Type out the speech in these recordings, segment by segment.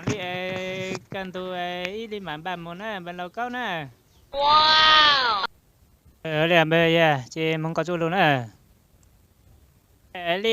Li es kaj ntug ib li mam npaj mus na npawg Laus Kaub na. Li npawg Yaj ces mus nkaum txuj lug na. Li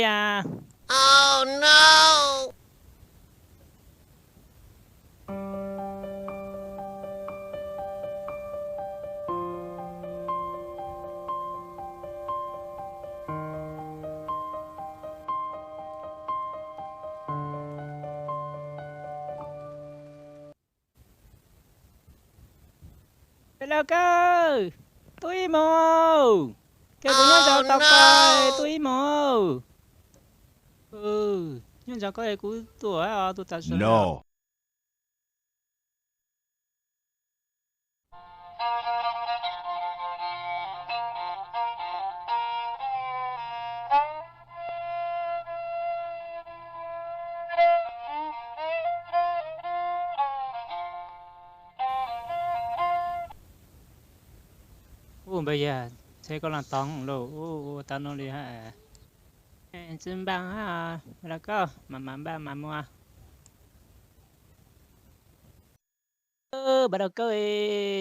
Npawg Laus Kaub, tuaj ib moog, kawg kuv nyob ntawm tau koj, tuaj ib moog. Nyob ntawm koj kuv tuaj, tuaj tas zog. Ub npawg Yaj, txheb koj laaj tog lawm, ua tau nuav li hab. Tsi npaj hab, npawg Laus Kaub, mam mam npaj mam mus. Npawg Laus Kaub,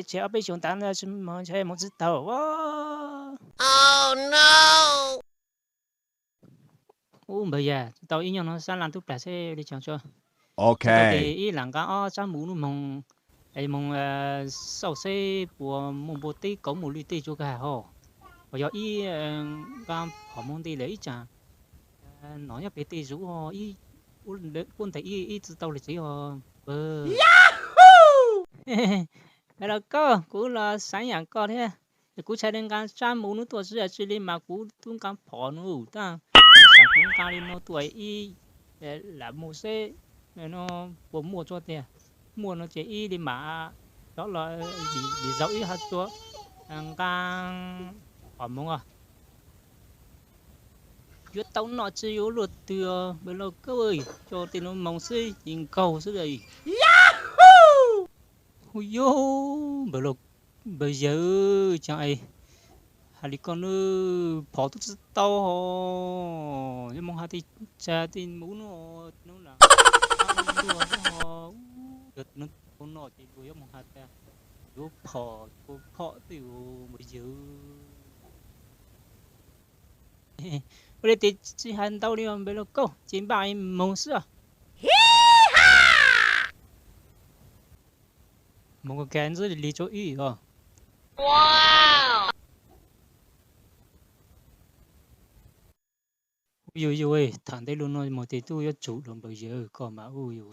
tseg ob peb xyoos tas ntawd tsi moog, ntshai moog tsi taug. Ub npawg Yaj, tau ib nyuag no sab laj tub plag seb li caag tso. Tau tes ib lam nqaa ob tsab mus nub moog, es moog xauj seb puas muaj npua teb kauv muaj lwj tej tso kag hos. Puas yog ib nqaa phom moog nti lawm ib tsaam nom nyob peg tej zuv, puab ntes ib tsi tau le tsev os npawg. Npawg Laus Kaub, kuv los xaav yaam koj thiab, es kuv txhad le nqaa tsab mus nub tuaj xwb, tsi le mas kuv tub nqaa phom nub tab, xaav kuv nqaa li no tuaj ib lam mus seb puas muaj tso tiag. Muaj no ces ib le mam rov los dim zaum ib hab tso nqaa phom moog os. Yuav tau noj tsi yuav luaj twg os npawg Laus Kaub, coj tej nuav moog xwb ces nkaug xwb. Hu yog npawg Yaj, caag es has li koj nub, phom tub tsi tau hos, yuav moog has tej tsag tej mus nub, nub lam luag xwb hos. Yog tej nuav tau noj ces luag yuav moog has tas yuav phom, yuav phom tej npawg Yaj. Ua li tes tsi has ntau li os npawg Laus Kaub, ces npaj moog xwb os. Moog kag ntxwb li tso ib os. Ub yug yug, thaam ntej lug no moog tes tub yuav tsum lug npawg Yaj koj mas ub yug.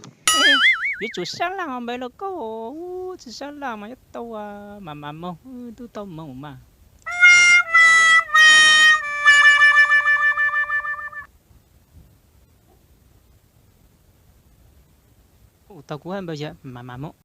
Yuav tsum sab laj os npawg Laus Kaub, ub tsi sab laj mas yuav tau mas mam moog, tub tau moog mas. Ub tau kuv hab npawg Yaj, mam mam moog.